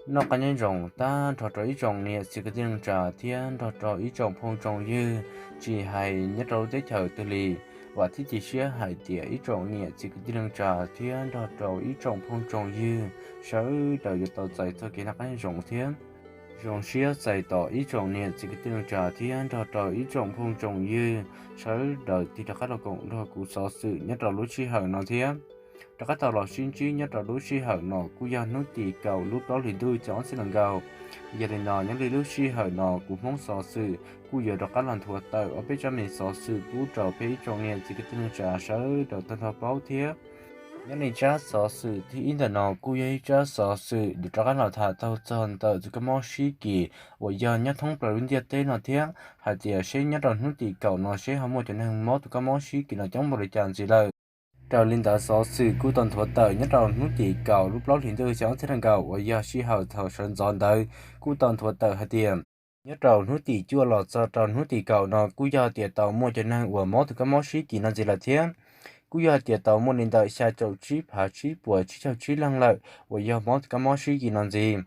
Noj qab nyob zoo tag nrho rau ib tsoom niam txiv kwv tij neej tsa thiab nrog rau ib tsoom phooj tsoom ywg, tsis hais nyob rau lub teb chaws twg li. Vam thiab cia siab hais tias ib tsoom niam txiv kwv tij neej tsa thiab nrog rau ib tsoom phooj tsoom ywg sawv daws yuav tau txais txoj kev noj qab nyob zoo thiab zoo siab txais tos ib tsoom niam txiv kwv tij neej tsa thiab nrog rau ib tsoom phooj tsoom ywg sawv daws tig rov qab los koom nrog kuv xov xwm nyob rau lub sij hawm no thiab. Rov qab tau los sib ntsib nyob rau lub sij hawm no kuj yog hnub tim kaum lub plaub hlis ntuj xyoo ob txhiab nees nkaum. Yog li no nyob li lub sij hawm no kuv Hmoob xov xwm kuj yuav rov qab los nthuav tawm ob peb tsab me xov xwm pub rau peb ib tsoom niam txiv kwv tij neej tsa sawv daws tag nrho paub thiab. Nyob li tsab xov xwm thib ib ntawm no kuj yog ib tsab xov xwm yuav rov qab los tham taug txog ntawm tus kab mob sib kis uas yog nyob thoob plaws lub ntiaj teb no thiab hais tias seb nyob rau hnub tim kaum no seb ho muaj cov neeg mob tus kab mob sib kis no coob npaum li cas ntxiv lawm. Raws li ntawd xov xwm kuj tau nthuav tawm nyob rau hnub tim kaum lub plaub hlis ntuj xyoo ob txhiab nees nkaum uas yog sij hawm thaum sawv ntxov ntawd kuj tau nthuav tawm hais tias nyob rau hnub tim cuaj los txog rau hnub tim kaum no kuj yog tias tau muaj cov neeg uas mob tus kab mob sib kis no ntxiv lawm thiab. Kuj yog tias tau muaj li ntawm xya caum tsib phav tsib puas tsib caug tsib leeg lawm uas yog mob tus kab mob sib kis no ntxiv.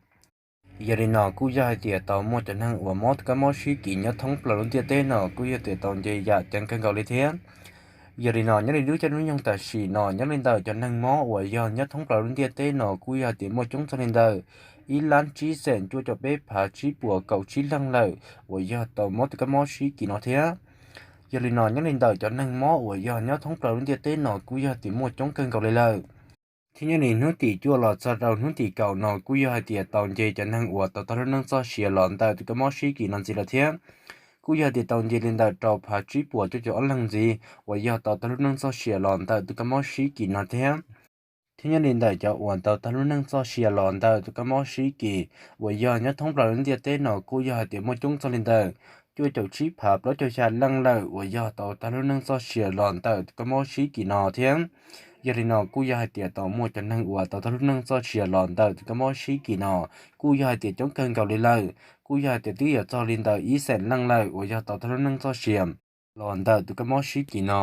Yog li no kuj yog hais tias tau muaj cov neeg uas mob tus kab mob sib kis nyob thoob plaws lub ntiaj teb no kuj yog tias tau nce yam ceev kawg nkaus li thiab. Yog li no nyob li lub caij lub nyoog tam sim no nyob li ntawm cov neeg mob uas yog nyob thoob plaws lub ntiaj teb no kuj yog tias muaj coob txog li ntawm ib lab tsib xeem cuaj caum peb phav tsib puas kaum tsib leeg lawm uas yog tau mob tus kab mob sib kis no thiab. Yog li no nyob li ntawm cov neeg mob uas yog nyob thoob plaws lub ntiaj teb no kuj yog tias muaj coob kawg nkaus li lawm. Thiab nyob li hnub tim cuaj los txog rau hnub tim kaum no kuj yog hais tias tau nce cov neeg uas tau tag lub neej txoj sia los ntawm tus kab mob sib kis no ntxiv lawm thiab. Kuj yog hais tias tau nce li ntawm rau phav tsib puas cuaj caum ob leeg ntxiv uas yog tau tag lub neej txoj sia los ntawm tus kab mob sib kis no thiab. Thiab nyob li ntawm cov uas tau tag lub neej txoj sia los ntawm tus kab mob sib kis uas yog nyob thoob plaws lub ntiaj teb no kuj yog hais tias muaj coob txog li ntawm cuaj caum tsib phav plaub caug xya leej lawm uas yog tau tag lub neej txoj sia los ntawm tus kab mob sib kis no thiab. Yog li no kuj yog hais tias tau muaj cov neeg uas tau tag lub neej txoj sia los ntawm tus kab mob sib kis no kuj yog hais tias coob kawg nkaus li lawm, kuj yog hais tias twb yuav txog li ntawm ib xeem leej lawm uas yog tau tag lub neej txoj sia los ntawm tus kab mob sib kis no.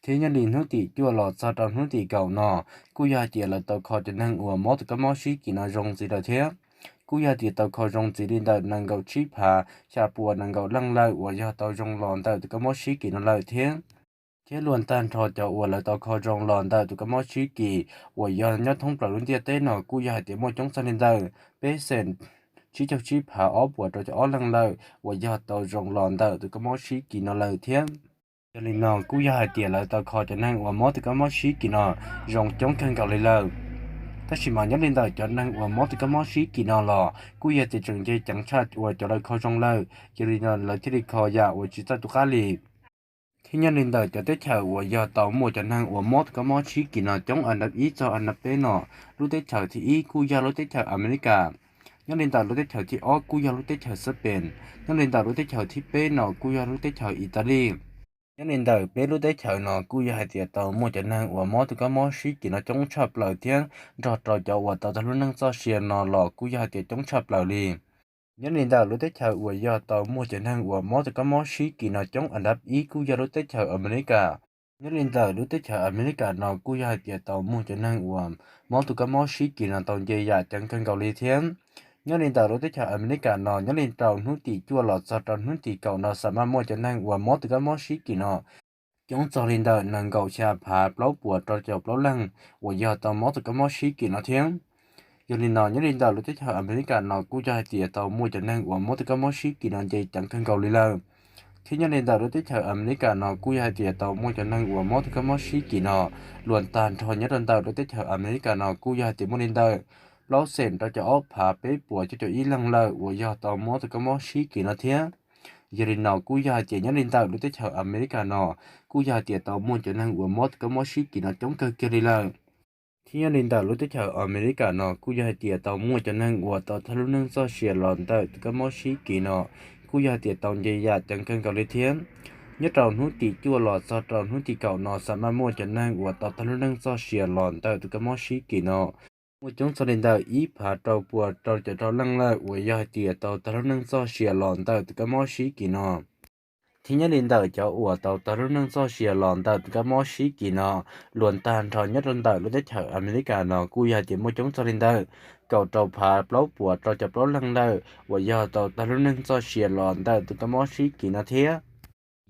Thiab nyob li hnub tim cuaj los txog rau hnub tim kaum no kuj yog hais tias lawv tau kho cov neeg uas mob tus kab mob sib kis no zoo ntxiv lawm thiab. Kuj yog hais tias tau kho zoo ntxiv li ntawm nees nkaum tsib phav xya puas nees nkaum leej lawm uas yog tau zoo los ntawm tus kab mob sib kis no lawm thiab. Thiab luag tag nrho cov uas lawv tau kho zoo los ntawm tus kab mob sib kis uas yog nyob thoob plaws lub ntiaj teb no kuj yog hais tias muaj coob txog li ntawm peb xeem tsib caug tsib phav ob puas rau caum ob leeg lawm uas yog tau zoo los ntawm tus kab mob sib kis no lawm thiab. Yog li no kuj yog hais tias lawv tau kho cov neeg uas mob tus kab mob sib kis no zoo coob kawg nkaus li lawm. Tab sis mas nyob li ntawm cov neeg uas mob tus kab mob sib kis no los kuj yog tias tseem nce ceev tshaj uas cov lawv kho zoo lawm, yog li no lawv thiaj li kho yam uas tsis txawj tu qab li. Thiab nyob li ntawm cov teb chaws uas yog tau muaj cov neeg uas mob tus kab mob sib kis no coob as dab ib txog as dab peb no, lub teb chaws thib ib kuj yog lub teb chaws Amelikas. Nyob li ntawm lub teb chaws thib ob kuj yog lub teb chaws Xab Pees. Nyob li ntawm lub teb chaws thib peb no kuj yog lub teb chaws Italis. Nyob li ntawm peb lub teb chaws no kuj yog hais tias tau muaj cov neeg uas mob tus kab mob sib kis no coob tshaj plaws thiab nrog rau cov uas tau tag lub neej txoj sia no los kuj yog hais tias coob tshaj plaws li. Nyob li ntawm lub teb chaws uas yog tau muaj cov neeg uas mob tus kab mob sib kis no coob as dab ib kuj yog lub teb chaws Amelikas. Nyob li ntawm lub teb chaws Amelikas no kuj yog hais tias tau muaj cov neeg uas mob tus kab mob sib kis no tau nce yam ceev kawg nkaus li thiab. Nyob li ntawm lub teb chaws Amelikas no nyob li rau hnub tim cuaj los txog rau hnub tim kaum no xam maj muaj cov neeg uas mob tus kab mob sib kis no coob txog li ntawm nees nkaum xya phav plaub puas rau caum plaub leeg uas yog tau mob tus kab mob sib kis no thiab. Yog li no nyob li ntawm lub teb chaws Amelikas no kuj yog hais tias tau muaj cov neeg uas mob tus kab mob sib kis no nce ceev kawg nkaus li lawm. Thiab nyob li ntawm lub teb chaws Amelikas no kuj yog hais tias tau muaj cov neeg uas mob tus kab mob sib kis no luag tag nrho nyob rau ntawm lub teb chaws Amelikas no kuj yog hais tias muaj li ntawm plaub xeem rau caum ob phav peb puas cuaj caum ib leeg lawm uas yog tau mob tus kab mob sib kis no thiab. Yog li no kuj yog hais tias nyob li ntawm lub teb chaws Amelikas no kuj yog hais tias tau muaj cov neeg uas mob tus kab mob sib kis no coob kawg kiag li lawm. Thiab nyob li ntawm lub teb chaws Amelikas no kuj yog hais tias tau muaj cov neeg uas tau tag lub neej txoj sia los ntawm tus kab mob sib kis no kuj yog hais tias tau nce yam ceev kawg nkaus li thiab. Nyob rau hnub tim cuaj los txog rau hnub tim kaum no xam maj muaj cov neeg uas tau tag lub neej txoj sia los ntawm tus kab mob sib kis no muaj coob txog li ntawm ib phav rau puas rau caum rau leej lawm uas yog hais tias tau tag lub neej txoj sia los ntawm tus kab mob sib kis no. Thiab nyob li ntawm cov uas tau tag lub neej txoj sia los ntawm tus kab mob sib kis no luag tag nrho nyob rau ntawm lub teb chaws Amelikas no kuj yog hais tias muaj coob txog li ntawm kaum rau phav plaub puas rau caum plaub leej lawm uas yog tau tag lub neej txoj sia los ntawm tus kab mob sib kis no thiab.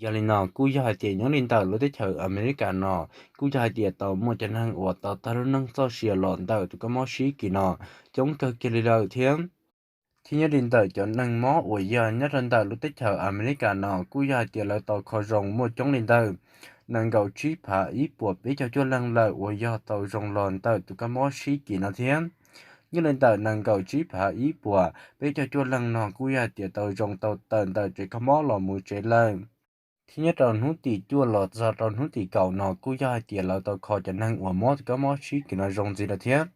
Yog li no kuj yog hais tias nyob li ntawm lub teb chaws Amelikas no kuj yog hais tias tau muaj cov neeg uas tau tag lub neej txoj sia los ntawm tus kab mob sib kis no coob kawg kiag li lawm thiab. Thiab nyob li ntawm cov neeg mob uas yog nyob rau ntawm lub teb chaws Amelikas no kuj yog hais tias lawv tau kho zoo muaj coob li ntawm nees nkaum tsib phav ib puas peb caug cuaj leej lawm uas yog tau zoo los ntawm tus kab mob sib kis no thiab. Nyob li ntawm nees nkaum tsib phav ib puas peb caug cuaj leej no kuj yog hais tias tau zoo tau tawm ntawm tsev kho mob los mus tsev lawm. Thiab nyob rau hnub tim cuaj los txog rau hnub tim kaum no kuj yog hais tias lawv tau kho cov neeg uas mob tus kab mob sib kis no zoo ntxiv lawm thiab.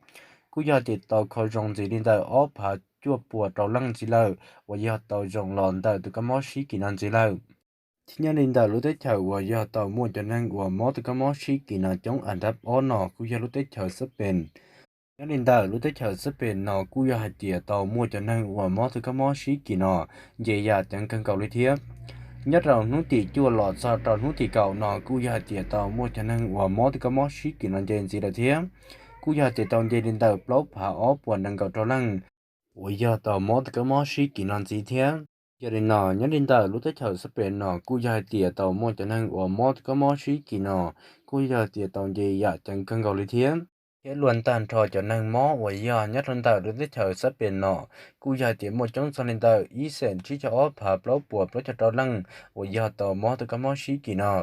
Kuj yog hais tias tau kho zoo ntxiv li ntawm ob phav cuaj puas rau leej ntxiv lawm uas yog tau zoo los ntawm tus kab mob sib kis no ntxiv lawm. Thiab nyob li ntawm lub teb chaws uas yog tau muaj cov neeg uas mob tus kab mob sib kis no coob a dab ob no kuj yog lub teb chaws Xab Pes. Nyob li ntawm lub teb chaws Xab Pes no kuj yog hais tias tau muaj cov neeg uas mob tus kab mob sib kis no nce yam ceev kawg nkaus li thiab. Nyob rau hnub tim cuaj los txog rau hnub tim kaum no kuj yog hais tias tau muaj cov neeg uas mob tus kab mob sib kis no nce ntxiv lawm thiab. Kuj yog hais tias tau nce li ntawm plaub phav ob puas nees nkaum rau leej uas yog tau mob tus kab mob sib kis no ntxiv thiab. Yog li no nyob li ntawm lub teb chaws Xab Pes no kuj yog hais tias tau muaj cov neeg uas mob tus kab mob sib kis no kuj yog hais tias tau nce yam ceev kawg nkaus li thiab. Thiab luag tag nrho cov neeg mob uas yog nyob rau ntawm lub teb chaws Xab Pes no kuj yog hais tias muaj coob txog li ntawm ib xeem tsib caug ob phav plaub puas plaub caug rau leej uas yog tau mob tus kab mob sib kis no.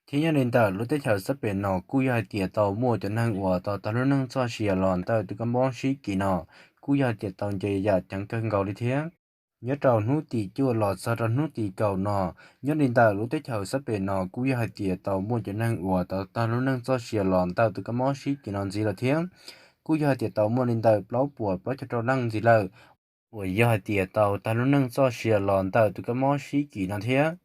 Thiab nyob li ntawm lub teb chaws Xab Pes no kuj yog hais tias tau muaj cov neeg uas tau tag lub neej txoj sia los ntawm tus kab mob sib kis no kuj yog hais tias tau nce yam ceev kawg nkaus li thiab. Nyob rau hnub tim cuaj los txog rau hnub tim kaum no, nyob li ntawm lub teb chaws Xab Pes no kuj yog hais tias tau muaj cov neeg uas tau tag lub neej txoj sia los ntawm tus kab mob sib kis no ntxiv lawm thiab. Kuj yog hais tias tau muaj li ntawm plaub puas plaub caug rau leej ntxiv lawm uas yog hais tias tau tag lub neej txoj sia los ntawm tus kab mob sib kis no thiab.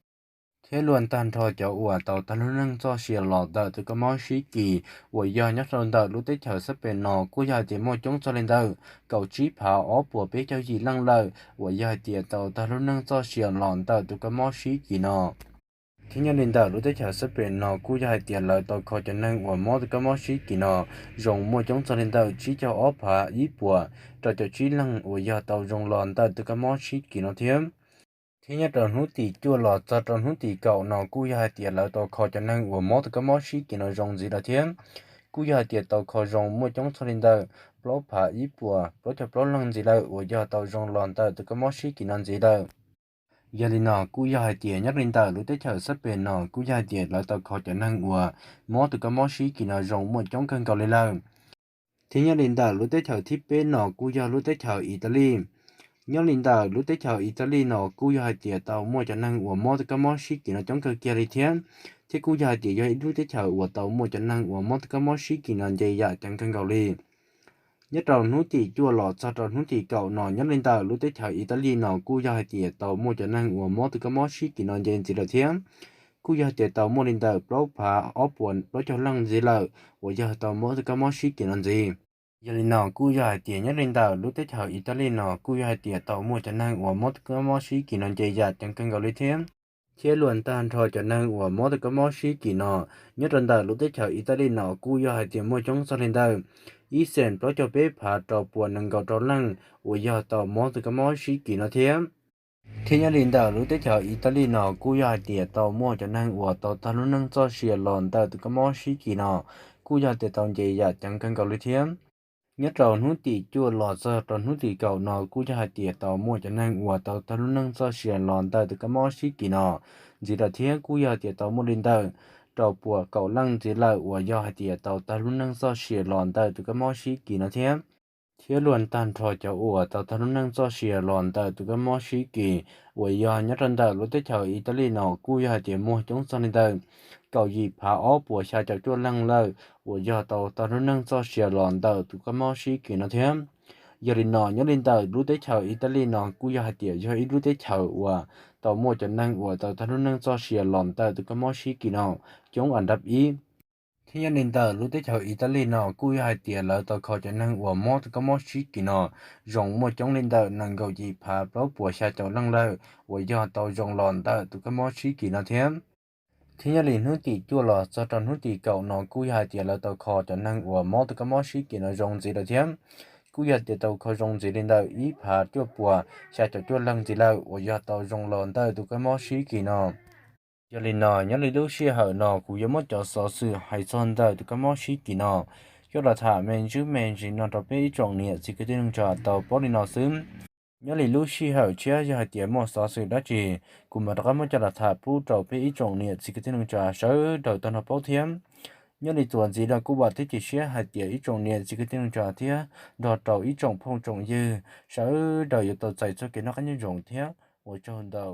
Thiab luag tag nrho cov uas tau tag lub neej txoj sia los ntawm tus kab mob sib kis uas yog nyob rau ntawm lub teb chaws Xab Pes no kuj yog hais tias muaj coob txog li ntawm kaum tsib phav ob puas peb caug yim leej lawm uas yog hais tias tau tag lub neej txoj sia los ntawm tus kab mob sib kis no. Thiab nyob li ntawm lub teb chaws Xab Pes no kuj yog hais tias lawv tau kho cov neeg uas mob tus kab mob sib kis no zoo muaj coob txog li ntawm tsib caug ob phav ib puas rau caum tsib leej uas yog tau zoo los ntawm tus kab mob sib kis no thiab. Thiab nyob rau hnub tim cuaj los txog rau hnub tim kaum no kuj yog hais tias lawv tau kho cov neeg uas mob tus kab mob sib kis no zoo ntxiv lawm thiab. Kuj yog hais tias tau kho zoo muaj coob txog li ntawm plaub phav ib puas plaub caug plaub leej ntxiv lawm uas yog tau zoo los ntawm tus kab mob sib kis no ntxiv lawm. Yog li no kuj yog hais tias nyob li ntawm lub teb chaws Xab Pes no kuj yog hais tias lawv tau kho cov neeg uas mob tus kab mob sib kis no zoo muaj coob kawg nkaus li lawm. Thiab nyob li ntawm lub teb chaws thib peb no kuj yog lub teb chaws Italis. Nyob li ntawm lub teb chaws Italis no kuj yog hais tias tau muaj cov neeg uas mob tus kab mob sib kis no coob kawg kiag li thiab. Thiab kuj yog hais tias yog ib lub teb chaws uas tau muaj cov neeg uas mob tus kab mob sib kis no nce yam ceev kawg nkaus li. Nyob rau hnub tim cuaj los txog rau hnub tim kaum no nyob li ntawm lub teb chaws Italis no kuj yog hais tias tau muaj cov neeg uas mob tus kab mob sib kis no nce ntxiv lawm thiab. Kuj yog hais tias tau muaj li ntawm plaub phav ob puas plaub caug leej ntxiv lawm uas yog tau mob tus kab mob sib kis no ntxiv. Yog li no kuj yog hais tias nyob li ntawm lub teb chaws Italis no kuj yog hais tias tau muaj cov neeg uas mob tus kab mob sib kis no nce yam ceev kawg nkaus li thiab. Thiab luag tag nrho cov neeg uas mob tus kab mob sib kis no nyob rau ntawm lub teb chaws Italis no kuj yog hais tias muaj coob txog li ntawm ib xeem plaub caug peb phav rau puas nees nkaum rau leej uas yog tau mob tus kab mob sib kis no thiab. Thiab nyob li ntawm lub teb chaws Italis no kuj yog hais tias tau muaj cov neeg uas tau tag lub neej txoj sia los ntawm tus kab mob sib kis no kuj yog hais tias tau nce yam ceev kawg nkaus li thiab. Nyob rau hnub tim cuaj los txog rau hnub tim kaum no kuj yog hais tias tau muaj cov neeg uas tau tag lub neej txoj sia los ntawm tus kab mob sib kis no ntxiv lawm thiab kuj yog hais tias tau muaj li ntawm rau puas kaum leej ntxiv lawm uas yog hais tias tau tag lub neej txoj sia los ntawm tus kab mob sib kis no thiab. Thiab luag tag nrho cov uas tau tag lub neej txoj sia los ntawm tus kab mob sib kis uas yog nyob rau ntawm lub teb chaws Italis no kuj yog hais tias muaj coob txog li ntawm kaum yim phav ob puas xya caum cuaj leej lawm uas yog tau tag lub neej txoj sia los ntawm tus kab mob sib kis no thiab. Yog li no nyob li ntawm lub teb chaws Italis no kuj yog hais tias yog ib lub teb chaws uas tau muaj cov neeg uas tau tag lub neej txoj sia los ntawm tus kab mob sib kis no coob a dab ib. Thiab nyob li ntawm lub teb chaws Italis no kuj yog hais tias lawv tau kho cov neeg uas mob tus kab mob sib kis no zoo muaj coob li ntawm nees nkaum yim phav plaub puas xya caum leej lawm uas yog tau zoo los ntawm tus kab mob sib kis no thiab. Thiab nyob li hnub tim cuaj los txog rau hnub tim kaum no kuj yog hais tias lawv tau kho cov neeg uas mob tus kab mob sib kis no zoo ntxiv lawm thiab. kuj yog tias tau kho zoo ntxiv li ntawm ib phav cuaj puas xya caum cuaj leeg ntxiv lawm uas yog tau zoo los ntawm tus kab mob sib kis no. Yog li no, nyob li lub sij hawm no kuv yuav muab cov xov xwm hais txog ntawm tus kab mob sib kis no coj los tham me ntsis me ntsis no rau peb ib tsoom niam txiv kwv tij neej tsa tau paub li no xwb. Nyob li lub sij hawm tshiab yog hais tias muaj xov xwm dab tsi, kuv mam rov qab muab coj los tham pub rau peb ib tsoom niam txiv kwv tij neej tsa sawv daws tau nrog paub thiab. Nyob li txuas ntxiv los kuj vam thiab cia siab hais tias ib tsoom niam txiv kwv tij neej tsa thiab nrog rau ib tsoom phooj tsoom ywg sawv daws yuav tau txais txoj kev noj qab nyob zoo thiab ua tsaug ntau.